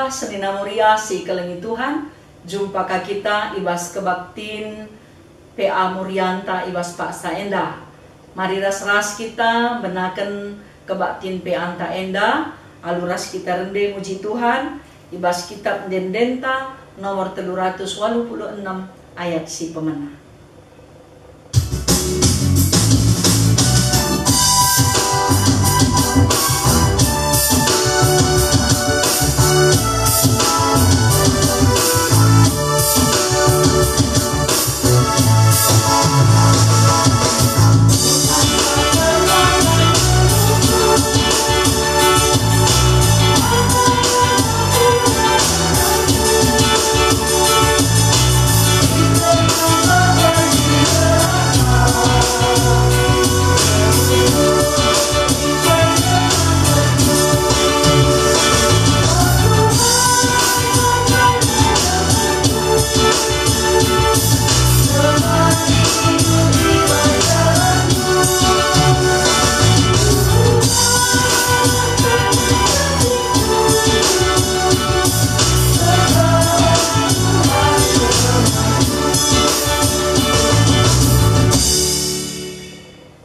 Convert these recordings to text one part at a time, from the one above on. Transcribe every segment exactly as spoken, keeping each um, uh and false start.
Senina Moria si ikelengi Tuhan, jumpa ka kita i bas kebaktin P A Morianta i bas paksa enda. Mari ras-ras kita mbenaken kebaktin P A-nta enda, alu ras kita rende muji Tuhan i bas kitab ende-endenta nomor telu ratus waluh puluh enem ayat si pemena.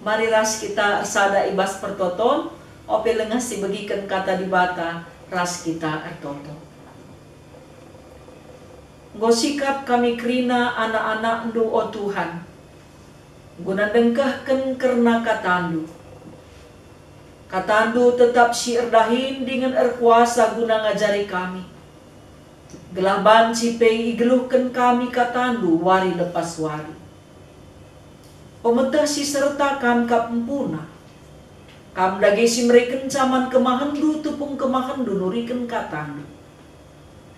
Mari ras kita ersada i bas pertoton, ope lengah si begiken Kata Dibata, ras kita ertoto. Enggo sikap kami kerina anak-anakNdu, o Tuhan, guna ndengkehken kerna KataNdu. KataNdu tetap si erdahin dingen erkuasa guna ngajari kami, gelah banci pe igeluhken kami KataNdu wari lepas wari. Pemeteh si serta Kam kap empuna. Kam dage si merekenca man kemahenNdu tupung kemahenNdu nuriken KataNdu.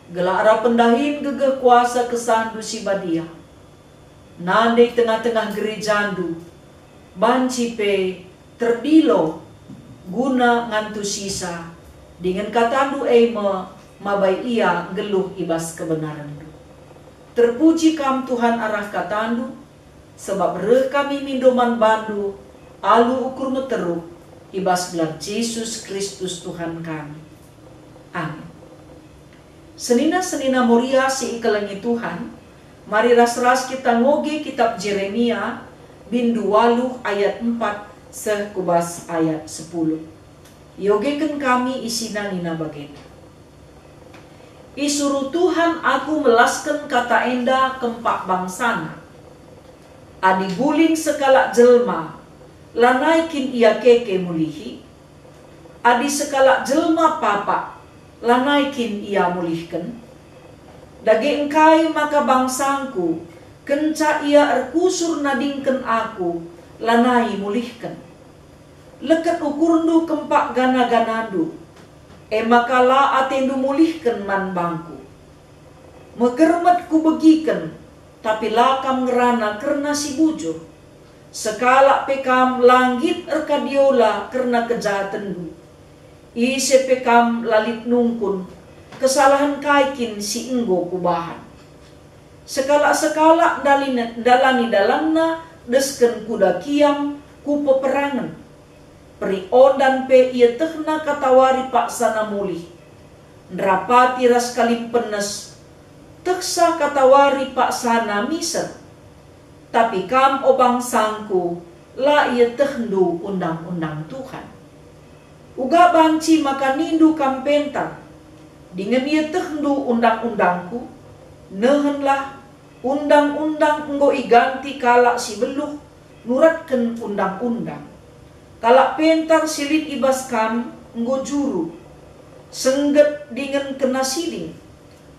Gelah arah pendahin gegeh kuasa KesahNdu si Badia, nande i tengah-tengah gerejaNdu, banci pe terdilo guna ngantusisa, dingen KataNdu e me mabai ia nggeluh i bas kebenarenNdu. Terpuji Kam, Tuhan, arah KataNdu, sebab reh kami mindo man baNdu alu ukur meteruk i bas gelar Jesus Kristus Tuhan kami. Amin. Senina-senina Moria si ikelengi Tuhan, mari ras-ras kita ngoge kitab Jeremia, bindu waluh ayat empat seh ku bas ayat sepuluh. Iogeken kami isina nina bagenda, "Isuruh Tuhan aku melasken kata enda kempak bangsaNa. Adi guling sekalak jelma, lanai kin ia keke mulihi? Adi sekalak jelma papak, lanai kin ia mulihken? Dage engkai maka bangsangku, kenca ia erkusur nadingken aku, lanai mulihken? Leket ukurndu kempak gana-ganandu, e maka la atendu mulihken man bangku. Megermet kubegiken, tapi la kam ngerana kerna si bujur. Sekalak pe kam la nggit erkadiola kerna kejahatenndu. Ise pe kam la lit nungkun, kesalahen kai kin si enggo kubahan? Sekalak-sekalak ndalin-, ndalani dalanna desken kuda kiam ku peperangen. Peri ondan pe ietehna katawari paksana mulih. Nderapati ras kalimpenes, tehsa katawari paksana miser. Tapi kam, o bangsangku, la ietehndu undang-undang Tuhan. Uga banci maka nindu kam pentar, dingen ietehndu undang-undangku? Nehenlah, undang-undang enggo iganti kalak si beluh nuratken undang-undang. Kalak pentar si lit i bas kam enggo juru, sengget dingen kena siding.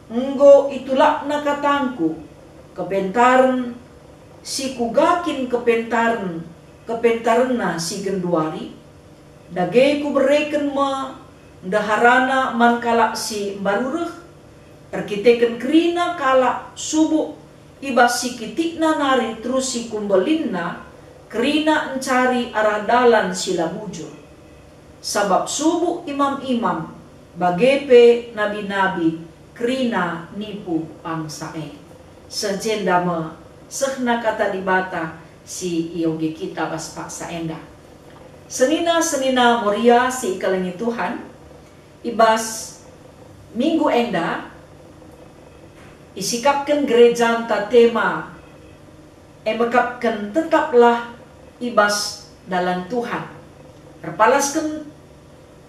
Enggo itulakna katangku, kepentaren si kuga kin kepentaren, kepentarenna si genduari? Dage kubereken me ndeharana man kalak si mbaru reh, erkiteken kerina kalak subuk i bas si kitikna nari terus si kumbelinna, kerina encari arah dalan si la bujur. Sabap subuk imam-imam, bage pe nabi-nabi, kerina nipu bangsa e. Seh jenda me sehna Kata Dibata si ioge kita bas paksa enda. Senina-senina Moria si ikelengi Tuhan, i bas Minggu enda isikapken gerejanta tema e mekapken tetaplah i bas dalan Tuhan. Erpalasken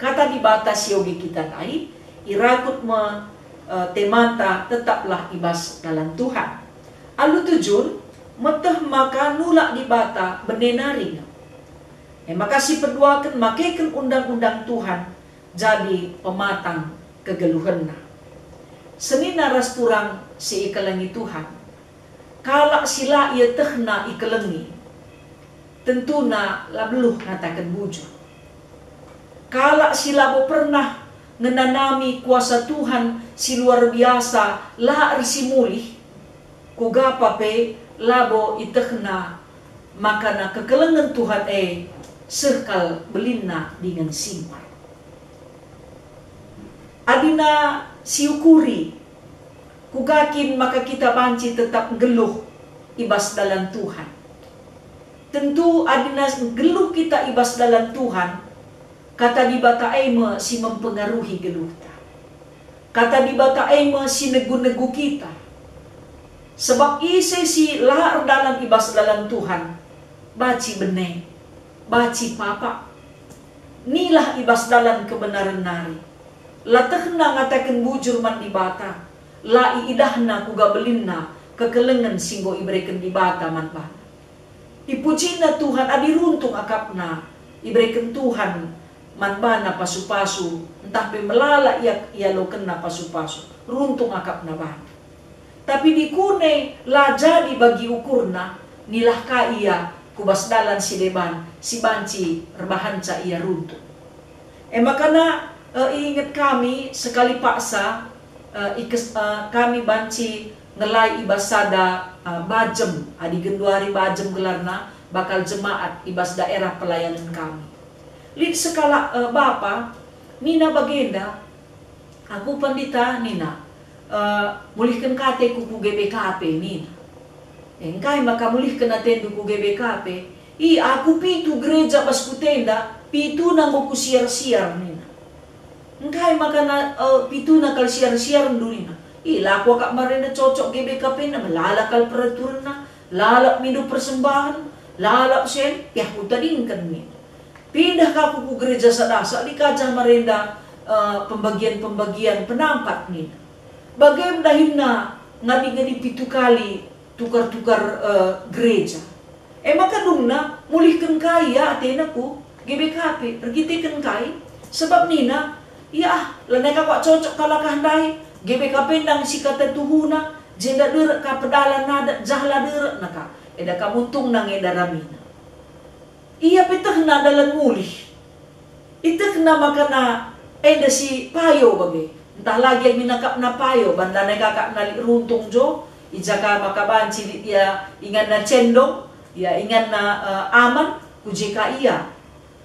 Kata Dibata si oge kita ndai, irakut me, e, temanta tetaplah i bas dalan Tuhan. Alu tujun, meteh maka nulak Dibata bene nari nge. E maka sipeduaken makeken undang-undang Tuhan jadi pematang kegeluhenna. Senina ras turang si ikelengi Tuhan, kalak si la ietehna ikelengi, tentuna la beluh ngataken bujur. Kalak si labo pernah ngenanami kuasa Tuhan si luar biasa la ersimulih, kuga pa pe labo itehna makana kekelengen Tuhan e seh kal belinna dingen simpar. Adina siukuri, kuga kin maka kita banci tetap nggeluh i bas dalan Tuhan? Tentu adina nggeluh kita i bas dalan Tuhan, Kata Dibata e me si mempengaruhi geluhta. Kata Dibata e me si negu-negu kita. Sebab ise si la erdalan i bas dalan Tuhan, banci bene, banci papak. Nilah i bas dalan kebenaren nari. La tehna ngataken bujur man Dibata, la iidahna kuga belinna kekelengen si enggo ibereken Dibata man bana. Ipujina Tuhan adi runtung akapna ibereken Tuhan man bana pasu-pasu, ntah pe melala ia, ialokenna pasu-pasu, runtung akapna bana. Tapi dikune la jadi bagi ukurna, nilah ka ia ku bas dalan si deban si banci erbahanca ia runtung. E makana, e, iinget kami sekali paksa, e, ikes-, e, kami banci ngelai i bas sada, e, bajem, adi genduari bajem gelarna, bakal jemaat i bas daerah pelayanen kami. Lit sekalak, e, bapa, nina bagenda, "Aku Pandita," nina, "eh, mulihken ka ateku ku G B K P," nina. "Eh, engkai maka mulihken atendu ku G B K P? I, aku pitu gereja bas kutenda, pituna enggo kusiar-siar," nina. "Engkai maka na, eh, pituna kal siar-siarndu?" nina. "I, la kuakap marenda cocok G B K P enda, melala kal peraturenna, lalap mindo persembahen, lalap sen, piah kutadingken," nina. "Pindah ka aku ku gereja sadasa, adi kajah marenda, eh, pembagian-pembagian penampat," nina. Bage dahinna ngadi-ngadi pitu kali tukar-tukar, eh, gereja. E maka dungna mulihken ka ia atena ku G B K P. Erkiteken kai? Sebab nina, "Ia ah, lanai ka kuakap cocok kal langkah ndai, G B K P ndang sikata tuhuna, jenda derek ka pedalan adat, jah la derekna ka. Eda kam untungna nge daramina." Ia pe tehna dalan mulih. Itehna makana enda si payo bage. Ntah lagi adi akapna payo, bandanai akapna lit runtung jo, i ja ka maka banci lit ia inganna cendong, ia inganna, eh, aman, ku je ka ia.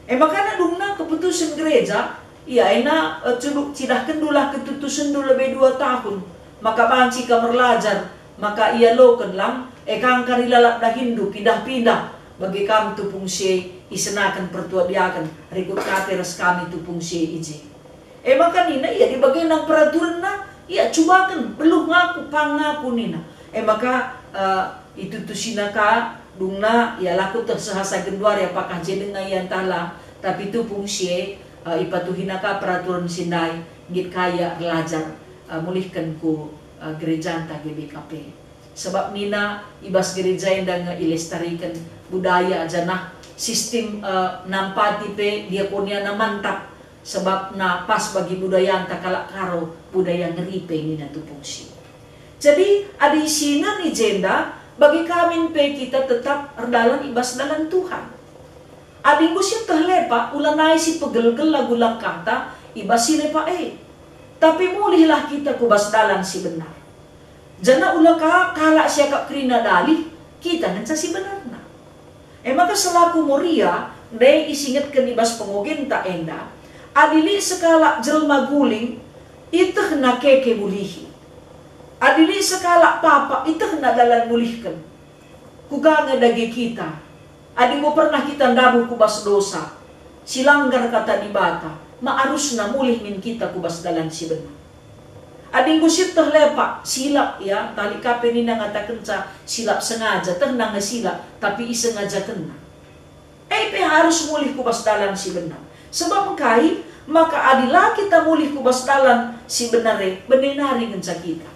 E makana dungna keputusen gereja, ia ena, eh, culu-, cidahkendulah ketutusenndu lebe dua tahun, maka banci kam erlajar, maka ialoken lang, e kangkari lalap dahinndu pindah-pindah, bage kam tupung si e isenaken pertua diaken, rikut ka ate ras kami tupung si e i je. E maka nina ia, "Adi bage nang peraturenna, ia cubaken, beluh ngaku, pang ngaku," nina. E maka, eh, itutusina ka, dungna ia la kueteh seh asa genduari apakah je denga ia ntah la, tapi tupung si e, eh, ipatuhina ka peraturen si ndai, nggit ka ia erlajar, eh, mulihken ku, eh, gerejanta G B K P. Sebab nina, i bas gereja enda nge ilestariken budaya janah sistem, eh, nampati pe diakoniana mantap, sebabna pas bagi budayanta kalak Karo, budaya ngeripe nina tupung si. Jadi, adi isinen i jenda, bagi kamin pe kita tetap erdalan i bas dalan Tuhan. Adi enggo sieteh lepak, ulanai si pegelgel lagu langkahta i bas si lepak e. Tapi mulihlah kita ku bas dalan si benar. Janah ula ka kalak si akap kerina dalih, kita ngenca si benerna. E maka selaku Moria, ndai isingetken i bas pengogenta enda, adi lit sekalak jelma guling, itehna keke mulihi. Adi lit sekalak papak, itehna dalan mulihken. Kuga nge dage kita? Adi enggo pernah kita ndabuh ku bas dosa, si langgar Kata Dibata, ma arusna mulih min kita ku bas dalan si benar. Adi enggo sieteh lepak, silap, ya, tali ka pe nina ngatakenca silap sengaja, tehna nge silap, tapi isengajakenna. E pe harus mulih ku bas dalan si benar. Sebab engkai? Maka adi la kita mulih ku bas dalan si benar e, bene nari ngenca kita.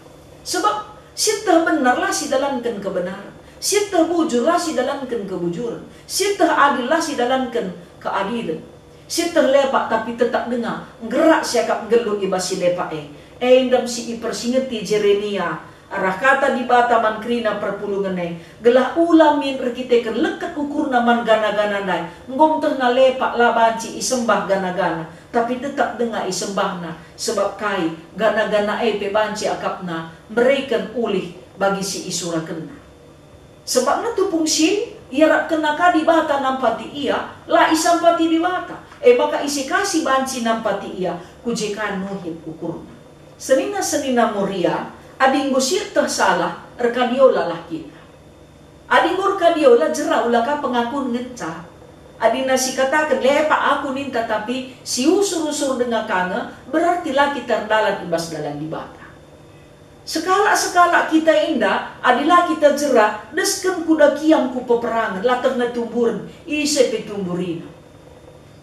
Sebab sieteh benar la sidalanken kebenaran. Sieteh bujur la sidalanken kebujuren. Sieteh adil la sidalanken keadilen. Sieteh lepak tapi tetap denga, nggerak siakap nggeluh i bas si lepak e. E ndem si ipersingeti Jeremia arah kata Dibata man kerina perpulungen e, gelah ula min erkiteken leket ukurna man gana-gana ndai, enggo metehna lepak la banci isembah gana-gana, tapi tetap denga isembahna, sebab kai, gana-gana e pe banci akapna mereken ulih bagi si isurakenna. Sebabna tupung si iarapkenna ka Dibata nampati ia, la isampati Dibata. E maka ise ka si banci nampati ia, ku je ka nuhit ukurna. Senina-senina Moria, adi enggo sieteh salah, erkadiola lah kita. Adi enggo erkadiola jera ula ka pengakun ngenca. Adina sikataken, lepak aku ninta tapi siusur-usur denga ka nge, berarti la kita erdalan i bas dalan Dibata. Sekalak-sekalak kita enda, adi la kita jera, desken kuda kiam ku peperangen, la tehna tumburen, ise pe tumburina.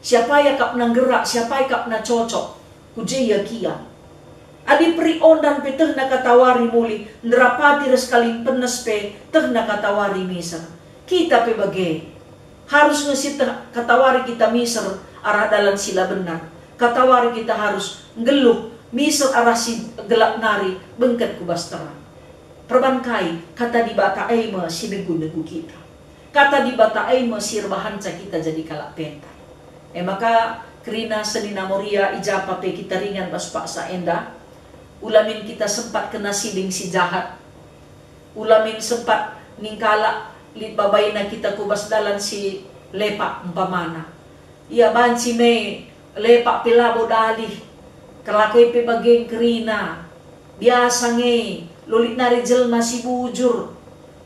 Siapa iakapna nggerak, siapa iakapna cocok, ku je ia kiam. Adi perik ondan pe tehna katawari mulih, nderapati ras kalimpenes pe tehna katawari miser. Kita pe bage. Harus nge sieteh katawari kita miser arah dalan si la benar. Katawari kita harus nggeluh miser arah si gelap nari bengket ku bas terang. Perban kai, kata Dibata e me si negu-negu kita. Kata Dibata e me si erbahanca kita jadi kalak pentar. E maka, kerina senina Moria i japa pe kita ringan bas paksa enda, ula min kita sempat kena siding si jahat. Ula min sempat ningkalak lit babaina kita ku bas dalan si lepak umpamana. Ia banci me lepak pe labo dalih, kelakuai pe bage kerina. Biasa nge, lit nari jelma si bujur.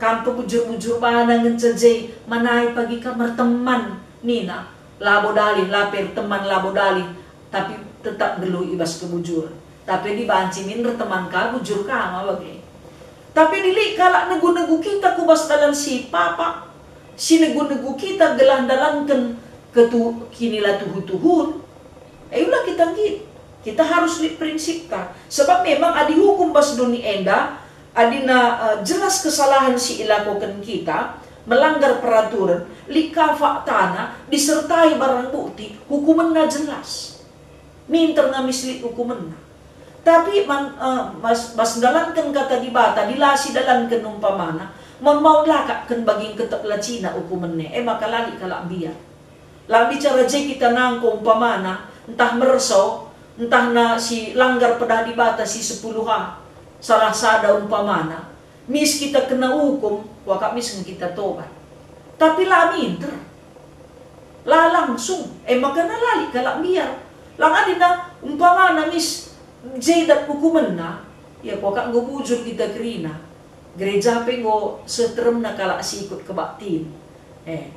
Kam pe bujur-bujur bana ngenca je, manai pagi kam erteman, nina. Labo dalih, la pe erteman labo dalih, tapi tetap nggeluh i bas kebujuren. Tapi adi banci min erteman ka, bujur ka ma bage. Tapi adi lit kalak negu-negu kita ku bas dalan si papak, si negu-negu kita gelah ndalanken ketu-, kinilatuhu-tuhun, e ula kita nggit. Kita harus lit prinsipta. Sebab memang adi hukum bas doni enda, adina, eh, jelas kesalahan si ilakoken kita, melanggar peraturen, lit ka faktana, disertai barang bukti, hukumenna jelas. Minter nge mis lit hukumenna. Tapi man, eh, bas, bas ndalanken kata Dibata, adi la sidalanken umpamana, maun-maun lakapken bagi ngketek lacina ukumenne, e maka la lit kalak mbiar. La bicara je kita nangko umpamana, ntah merso, ntah na si langgar pedah Dibata si sepuluh a, salah sada umpamana, mis kita kena ukum, kuakap mis nge kita tobat. Tapi la minter. La langsung, e maka la lit kalak mbiar. Lang adina umpamana mis je dat ukumenna, ya kuakap enggo bujur kita kerina. Gereja pe enggo seh teremna kalak si ikut kebaktin. Eh,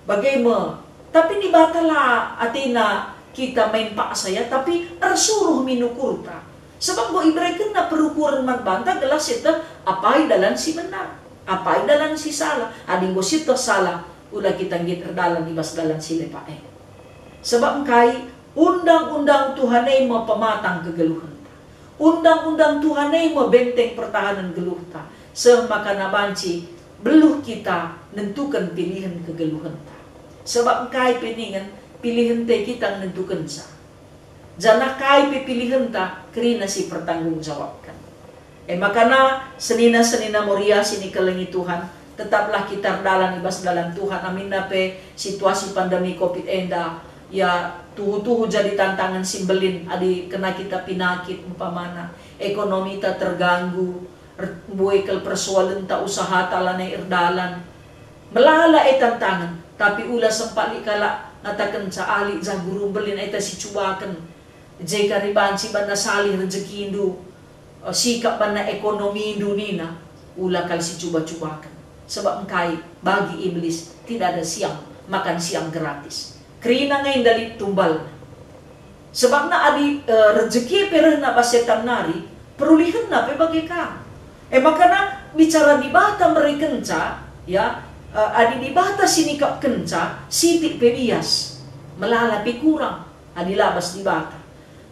bage me. Tapi Dibata la atena kita main paksa ya, tapi ersuruh min ukurta. Sebab enggo iberekenna perukuren man banta gelah sieteh apai dalan si benar, apai dalan si salah. Adi enggo sieteh salah, ula kita nggit erdalan i bas dalan si lepak e. Sebab engkai, undang-undang Tuhan e me pematang kegeluhenta. Undang-undang Tuhan e me benteng pertahanen geluhta, seh maka banci beluh kita nentuken pilihen kegeluhenta. Sebab engkai pe ningen pilihenta kita nentukenca. Janah kai pe pilihenta kerina si pertanggungjawabken. E maka senina-senina Moria si nikelengi Tuhan, tetaplah kita erdalan i bas dalan Tuhan, aminna pe situasi pandemi covid enda, ya, tuhu-tuhu jadi tantangen si mbelin adi kena kita pinakit umpamana, ekonomita terganggu, er-, mbue kal persoalenta, usahata lanai erdalan. Melala e tantangen, tapi ula sempat lit kalak ngatakenca, "Ah, lit jah guru mbelin, enta sicubaken. Je kari banci banna salih rejekindu, eh, sikap banna ekonomindu," nina. Ula kal sicuba-cubaken. Sebab engkai, bagi Iblis tidak ada siang makan siang gratis. Kerina nge enda lit tumbalna. Sebabna adi, eh, rejeki e pe rehna bas setan nari, Perulihenna pe bage kam. E makana bicara Dibata merekenca, ya, eh, adi Dibata si nikapkenca, sitik pe bias, melala pe kurang, adi la bas Dibata.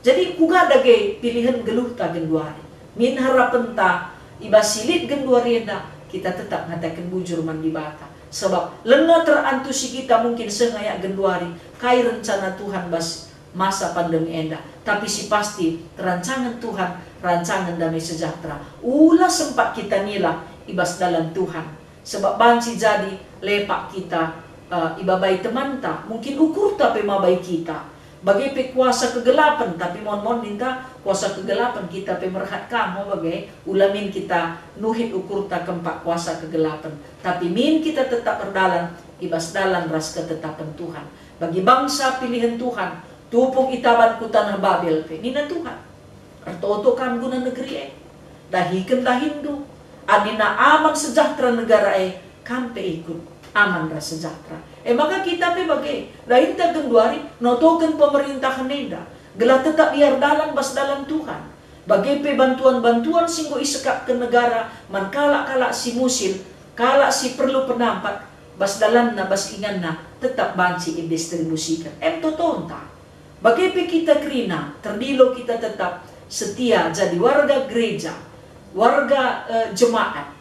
Jadi, kuga dage pilihen geluhta genduari? Min harapenta i bas si lit genduari enda, kita tetap ngataken bujur man Dibata. Sebab langa terantusi kita mungkin sengayak genduari, kai rencana Tuhan bas masa pandemi enda. Tapi si pasti, rancangen Tuhan, rancangen damai sejahtera. Ula sempat kita nilap i bas dalan Tuhan. Sebab banci jadi lepak kita, eh, ibabai temanta, mungkin ukurta pe mabai kita. Bage pe kuasa kegelapen, tapi mon-mon ninta kuasa kegelapen kita pe merhat kam, mo bage, ula min kita nuhit ukurta kempak kuasa kegelapen. Tapi min kita tetap erdalan i bas dalan ras ketetapen Tuhan. Bagi bangsa pilihen Tuhan, tupung itaban ku taneh Babel pe, nina Tuhan, "Ertoto kam guna negeri e, dahiken dahinndu. Adina aman sejahtera negara e, kam pe ikut aman ras sejahtera." E maka kita pe bage, dahinta genduari notoken pemerintahen enda, gelah tetap ia erdalan bas dalan Tuhan. Bage pe bantuan-bantuan si enggo isekapken negara man kalak-kalak si musil, kalak si perlu penampat, bas dalanna, bas inganna, tetap banci idistribusiken. Em totonta. Bage pe kita kerina, terdilo kita tetap setia jadi warga gereja, warga, eh, jemaat,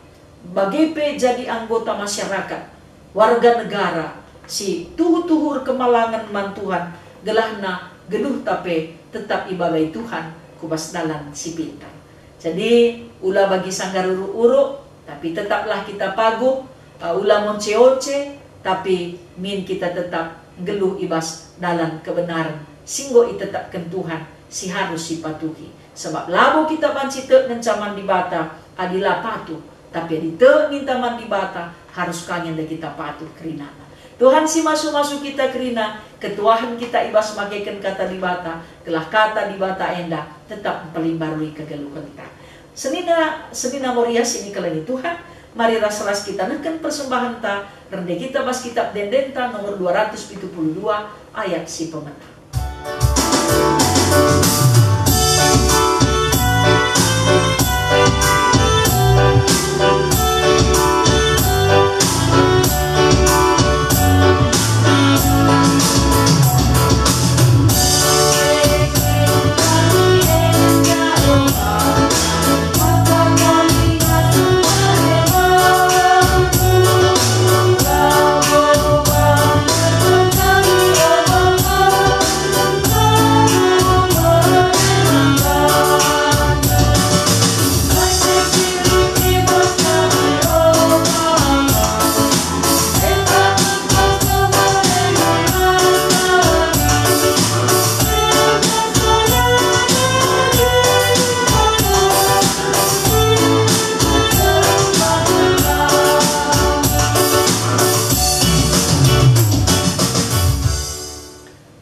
bage pe jadi anggota masyarakat, warga negara si tuhu-tuhu erkemalangen man Tuhan, gelahna geluhta pe tetap ibabai Tuhan ku bas dalan si pintar. Jadi, ula bagi sanggar uruk-uruk, tapi tetaplah kita paguh, uh, ula monce-once, tapi min kita tetap nggeluh i bas dalan kebenaren si enggo itetapken Tuhan si harus sipatuhi. Sebab labo kita banci tek ngenca man Dibata adi la patuh, tapi adi tek ninta man Dibata, harus ka nge enda kita patuh kerinana. Tuhan si masu-masu kita kerina, ketuahen kita i bas makeken Kata Dibata, gelah Kata Dibata enda tetap mpelimbarui kegeluhenta. Senina, senina Moria si nikelengi Tuhan, mari ras-ras kita nehken persembahenta, rende kita bas Kitab Ende-endenta nomor dua ratus pitu puluh dua, ayat si pemena.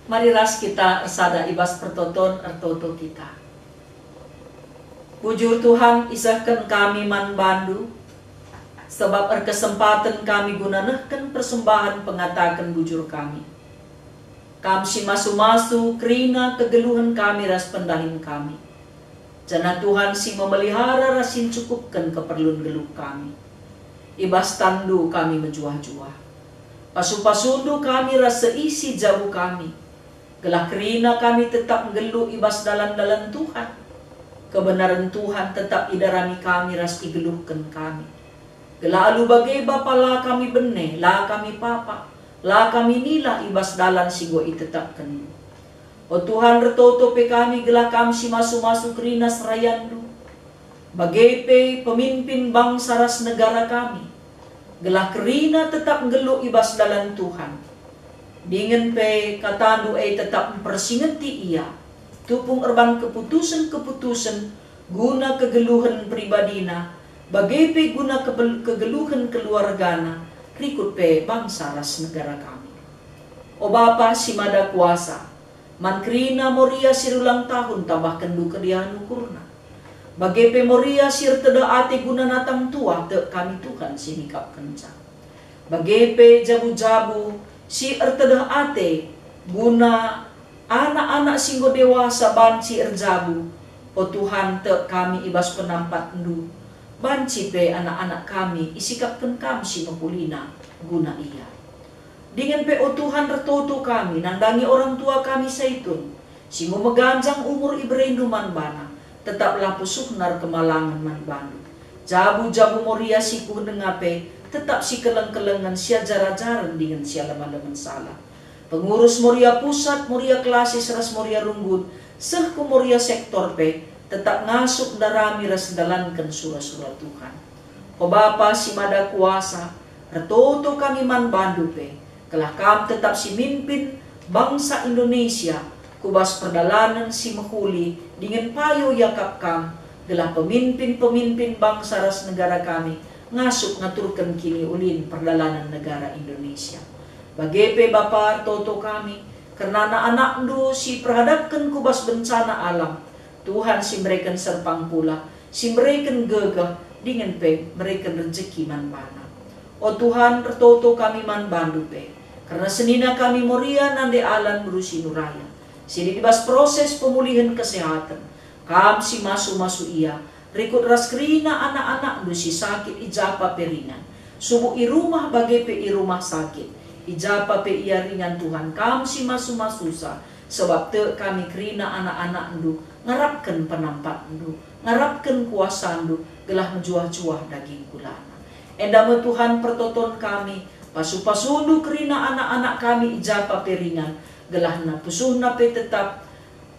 Mari ras kita ersada i bas pertoton ertoto kita. Bujur Tuhan, isehken kami man bandu, sebab erkesempaten kami guna nehken persembahen pengataken bujur kami. Kam si masu-masu kerina kegeluhen kami ras pendahin kami. Janah Tuhan si memelihara ras si ncukupken keperlun geluh kami. I bas tanNdu kami mejuah-juah. Pasu-pasundu kami ras seisi jabu kami, gelah kerina kami tetap nggeluh i bas dalan-dalan Tuhan. Kebenaren Tuhan tetap idarami kami ras igeluhken kami. Gelah alu bage Bapa la kami bene, la kami papa, la kami nila i bas dalan si enggo itetapkenNdu. O Tuhan, ertoto pe kami gelah Kam si masu-masu kerina serayanNdu, bage pe pemimpin bangsa ras negara kami, gelah kerina tetap nggeluh i bas dalan Tuhan. Dingen pe kataNdu e tetap mpersingeti ia, tupung erban keputusen-keputusen guna kegeluhen pribadina, bage pe guna kebel-, kegeluhen keluargana, rikut pe bangsa ras negara kami. O Bapa si Mada Kuasa, man kerina Moria si erulang tahun tambahkenNdu keriahen ukurna. Bage pe Moria si ertedeh ate guna natang tuah tek kami Tuhan si nikapkenca. Bage pe jabu-jabu si ertedeh ate guna anak-anak si enggo dewasa banci erjabu, O Tuhan, tek kami i bas penampatNdu, banci pe anak-anak kami isikapken Kam si mehulina guna ia. Dingen pe, o Tuhan, ertoto kami nandangi orang tua kami Saitun, si enggo meganjang umur ibereNdu man bana, tetaplah pusuhna erkemalangen man baNdu. Jabu-jabu Moria si kudenga pe tetap sikeleng-kelengen, siajar-ajaren dingen sialem-alemen salah. Pengurus Moria Pusat, Moria Klasis ras Moria Runggun, seh ku Moria Sektor pe tetap ngasup ndarami ras ndalanken sura-sura Tuhan. O Bapa si Mada Kuasa, ertoto kami man baNdu pe, gelah Kam tetap si mimpin bangsa Indonesia ku bas perdalanen si mehuli dingen payo iakap Kam, gelah peminpin-peminpin bangsa ras negara kami ngasup ngaturken kiniulin perdalanen negara Indonesia. Bage pe Bapa, ertoto kami kerna anak-anakNdu si iperhadapken ku bas bencana alam. Tuhan si mereken serpang pula, si mereken gegeh, dingen pe mereken rejeki man bana. O Tuhan, ertoto kami man baNdu pe, kerna senina kami Moria nande Alan beru Sinuraya, si lit i bas proses pemulihen kesehaten. Kam si masu-masu ia, rikut ras kerina anak-anakNdu si sakit i japa pe ringan, subuk i rumah bage pe i rumah sakit, i japa pe ia ringan. Tuhan, Kam si masu-masusa, sebab tek kami kerina anak-anakNdu ngarapken penampatNdu, ngarapken kuasaNdu, gelah mejuah-juah daging kulana. Enda me Tuhan pertoton kami, pasu-pasuNdu kerina anak-anak kami i japa pe ringan, gelahna pusuhna pe tetap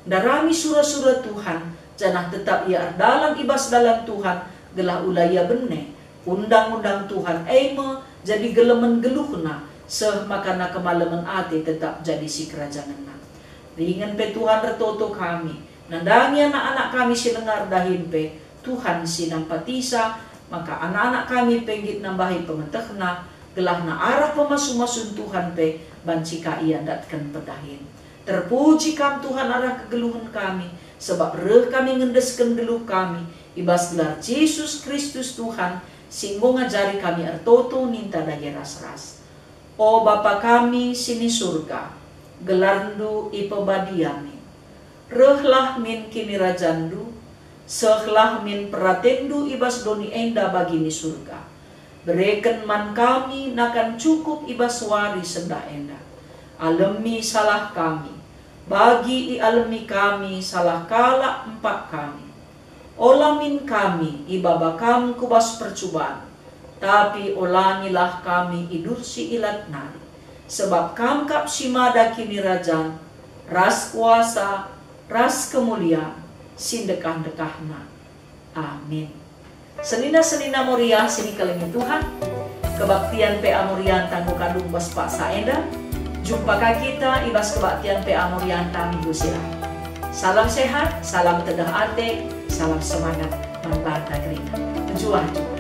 ndarami sura-sura Tuhan, janah tetap ia erdalan i bas dalan Tuhan, gelah ula ia bene undang-undang Tuhan, e me jadi gelemen geluhna, seh maka kemalemen ate tetap jadi sikerajangenna. Ringen pe Tuhan, ertoto kami nandangi anak-anak kami si langa erdahin pe, Tuhan si nampatisa, maka anak-anak kami pe nggit nambahi pengetehna, gelahna arah pemasu-masun Tuhan pe banci ka ia ndatken pedahin. Terpuji Kam, Tuhan, arah kegeluhen kami, sebab reh kami ngendesken geluh kami i bas gelar Jesus Kristus, Tuhan, si enggo ngajari kami ertoto ninta dage ras-ras. O Bapa kami si ni Surga, gelarNdu ipebadia min. Rehlah min kinirajanNdu, sehlah min peratenNdu i bas doni enda bagi ni Surga. Bereken man kami nakan cukup i bas wari sendah enda. Alemi salah kami, bagi ialemi kami salah kalak empak kami. Ola min kami ibaba Kam ku bas percuban, tapi olangilah kami idursi ilat nari, sebab Kam kap si mada kinirajan, ras kuasa, ras kemulian, si ndekah-ndekahna. Amin. Senina-senina Moria si ikelengi Tuhan, kebaktian P A Morianta enggo kadung bas paksa enda. Jumpa ka kita i bas kebaktian P A Morianta minggu si reh. Salam sehat, salam tegeh ate, salam semangat man banta kerina. Mejuah-juah.